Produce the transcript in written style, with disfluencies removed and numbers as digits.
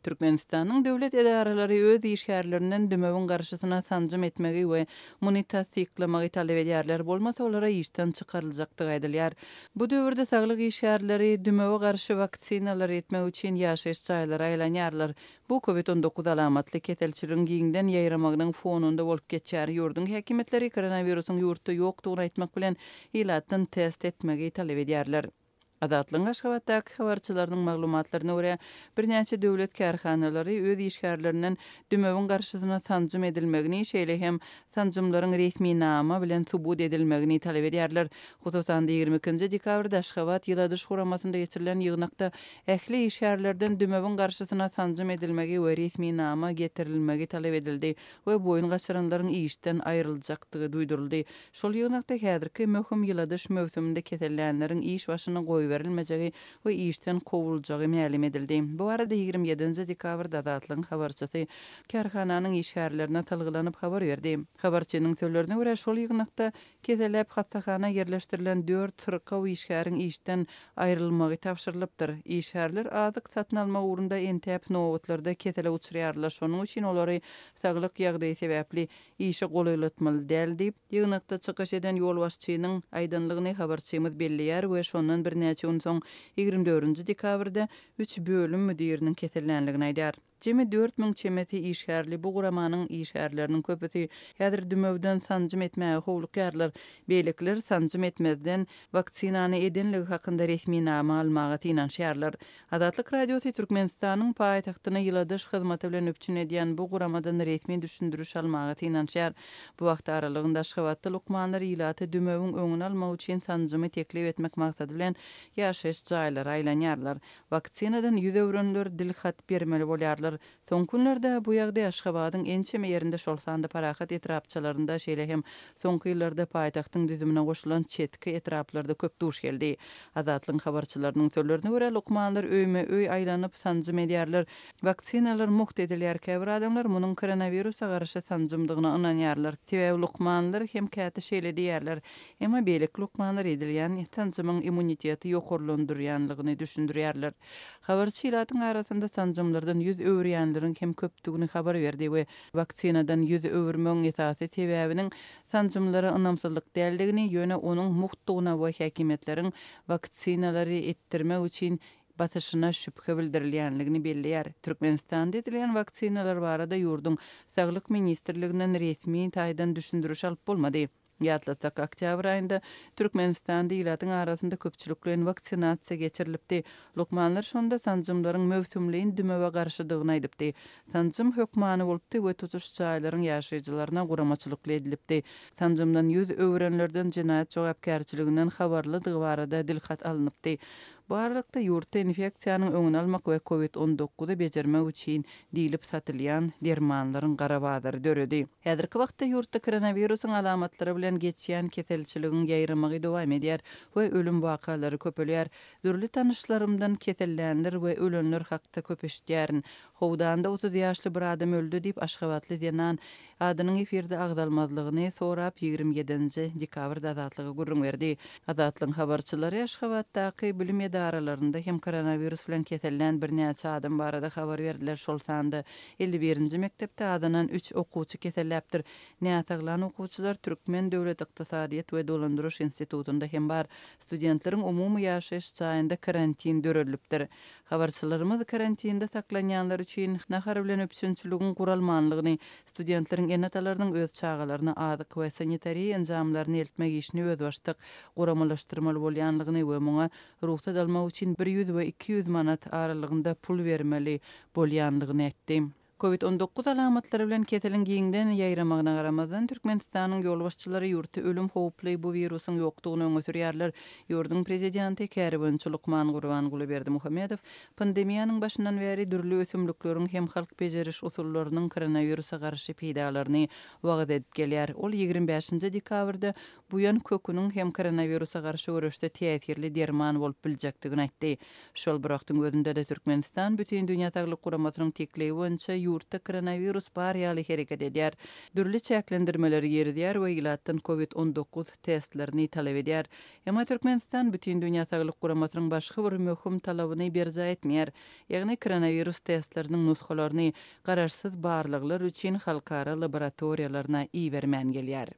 Türkmenistanyň döwlet edaralary öz işgärlerinden dümewiň garşysyna sanjym etmegi we muny tassyklamagy talap edýärler, bolmasa olara işden çykaryljakdygy aýdylýar. Bu döwürde saglyk işgärleri dümewe garşy waksinalary etmek üçin ýaşaýyş jaýlara aýlanýarlar. Bu Covid 19 alamatly keselçiligiň giňden ýaýramagynyň fonunda bolup geçýär. Ýurduň häkimiýetleri koronawirusyň ýurtda ýokdugyny aýtmak bilen, ilatdan test etmegi talap edýärler. Azatlygyň Aşgabatdaky habarçylarynyň maglumatlaryna görä, birnäçe döwlet kärhanalary öz işgärlerinden dümewiň garşysyna sanjym edilmegini, şeýle hem sanjymlaryň resminama bilen subut edilmegini talap edýärler. Hususan-da, 22 nji dekabrda Aşgabat ýyladyş guramasynda geçirilen ýygnakda ähli işgärlerden dümewiň garşysyna sanjym edilmegi we resminama getirilmegi talap edildi we boýun gaçyranlaryň işden aýryljakdygy duýduryldy. Şol ýygnakda häzirki möhüm ýyladyş möwsüminde kesellänleriň iş başyna goýberilmejegi we işden kowuljagy mälim edildi. Bu barada 27 nji dekabrda Azatlygyň habarçysy kärhananyň işgärlerine salgylanyp habar berdi. Habarçynyň sözlerine görä, şol ýygnakda keselläp hassahana ýerleşdirilen dört syrkaw işgäriň işden aýrylmagy tabşyrylypdyr. Işgärler azyk satyn almak ugrunda entäp nobatlarda kesele uçraýarlar, şonuň üçin olary saglyk ýagdaýy sebäpli işe golaýlatmaly däl diýip, ýygnakda çykyş eden ýolbaşçynyň aýdanlygyny habarçymyz belleýär we şondan birnäçe gün soň, 24 nji dekabrda üç bölüm müdiriniň kesellänligini aýdýar. Jemi 4000 çemesi işgärli bu guramanyň işgärleriniň köpüsi häzir dümewden sanjym etmäge howlukýarlar. Beýlekiler sanjym etmezden, waksinany edenligi hakynda resminama almaga synanyşýarlar. Azatlyk Radiosy Türkmenistanyň paýtagtyny ýyladyş hyzmaty bilen üpjün edýän bu guramadan resmi düşündiriş almaga synanyşýar. Bu wagt aralygynda Aşgabatda lukmanlar ilaty dümewiň öňüni almak üçin sanjymy teklip etmek maksady bilen ýaşaýyş jaýlara aýlanýarlar. Waksinadan ýüz öwrenler dilhat bermeli bolýarlar. Soňky günlerde bu ýagdaý Aşgabadyň ençeme ýerinde, şol sanda Parahat etrapçalarynda, şeýle hem soňky ýyllarda paýtagtyň düzümine goşulan çetki etraplarda köp duş geldi. Azatlygyň habarçylarynyň sözlerine görä, lukmanlar öýme-öý aýlanyp, sanjym edýärler. Waksinalar mugt edilýär. Käbir adamlar munuň koronawirusa garşy sanjymdygyna ynanýarlar. Sebäbi lukmanlar hem käte şeýle diýýärler. Emma beýleki lukmanlar edilýän sanjymyň immuniteti ýokarlandyrýanlygyny düşündirýärler. Habarçy ilatyň arasynda sanjymlardan ýüz öwürýänleriň hem köpdügini habar berdi we waksinadan ýüz öwürmegiň esasy sebäbiniň sanjymlara ynamsyzlyk däldigini, ýöne onuň mugtdugyna we häkimiýetleriň waksinalary etdirmek üçin basyşyna şübhe bildirilýänligini belleýär. Türkmenistanda edilýän waksinalar barada ýurduň Saglyk ministrliginden resmi taýdan düşündiriş alyp bolmady. Ýatlatsak, oktýabr aýynda Türkmenistanda ilatyň arasynda köpçülikleýin waksinasiýa geçirilipdi. Lukmanlar şonda sanjymlaryň möwsümleýin dümewe garşydygyny aýdypdy. Sanjym hökmany bolupdy we tutuş jaýlaryň ýaşaýjylaryna guramaçylykly edilipdi. Sanjymdan ýüz öwürenlerden jenaýat jogapkärçiliginden habarlydygy barada dilhat alnypdy. Bu aralykda, ýurtda infeksiýanyň öňüni almak we covid 19-y bejermek üçin diýlip satylýan dermanlaryň gara bazary döredi. Häzirki wagtda ýurtda koronawirusyň alamatlary bilen geçýän keselçiligiň ýaýramagy dowam edýär we ölüm wakalary köpelýär. Dürli tanyşlarymdan kesellänler we ölenler hakda köp eşidýärin. Howdanda 30 ýaşly bir adam öldi diýip, aşgabatly zenan adynyň efirde agzalmazlygyny sorap, 27 nji dekabrda Azatlyga gürrüň berdi. Azatlygyň habarçylary Aşgabatdaky bilim edaralarynda hem koronawirus bilen kesellän birnäçe adam barada habar berdiler, şol sanda 51-nji mekdepde azyndan üç okuwçy keselläpdir. Näsaglan okuwçylar Türkmen döwlet ykdysadyýet we dolandyryş institutynda hem bar. Studentleriň umumy ýaşaýyş jaýynda karantin döredilipdir. Habarçylarymyz karantinde saklanýanlar üçin nahar bilen üpjünçiligiň guralmanlygyny, studentleriň ene-atalarynyň öz çagalaryna azyk we sanitariýa enjamlaryny eltmek işini özbaşdak guramalaşdyrmaly bolýanlygyny we muňa rugsat almak üçin 100 we 200 manat aralygynda pul bermeli bolýanlygyny aýtdy. Covid 19 alamatlary bilen keseliň giňden ýaýramagyna garamazdan, Türkmenistanyň ýolbaşçylary ýurtda ölüm howply bu wirusyň ýokdugyny öňe sürýärler. Ýurduň prezidenti, käriboýunça lukman Gurbanguly Berdimuhamedow pandemiýanyň başyndan bäri dürli ösümlikleriň hem halk bejeriş usullarynyň koronawirusa garşy peýdalaryny wagyz edip gelýär. Ol 25 nji dekabrda buýan köküniň hem koronawirusa garşy göreşde täsirli derman bolup biljekdigini aýtdy. Şol bir wagtyň özünde-de Türkmenistan Bütindünýä Saglyk Guramasynyň teklibi boýunça. ýurtda koronawirus bar ýaly hereket edýär. Dürli çäklendirmeleri girizýär we ilatdan Covid 19 testlerini talap edýär. Emma Türkmenistan Bütindünýä Saglyk Guramasynyň başga bir möhüm talabyny berjaý etmeýär, ýagny koronawirus testleriniň nusgalaryny garaşsyz barlaglar üçin halkara laboratoriýalaryna ibermän gelýär.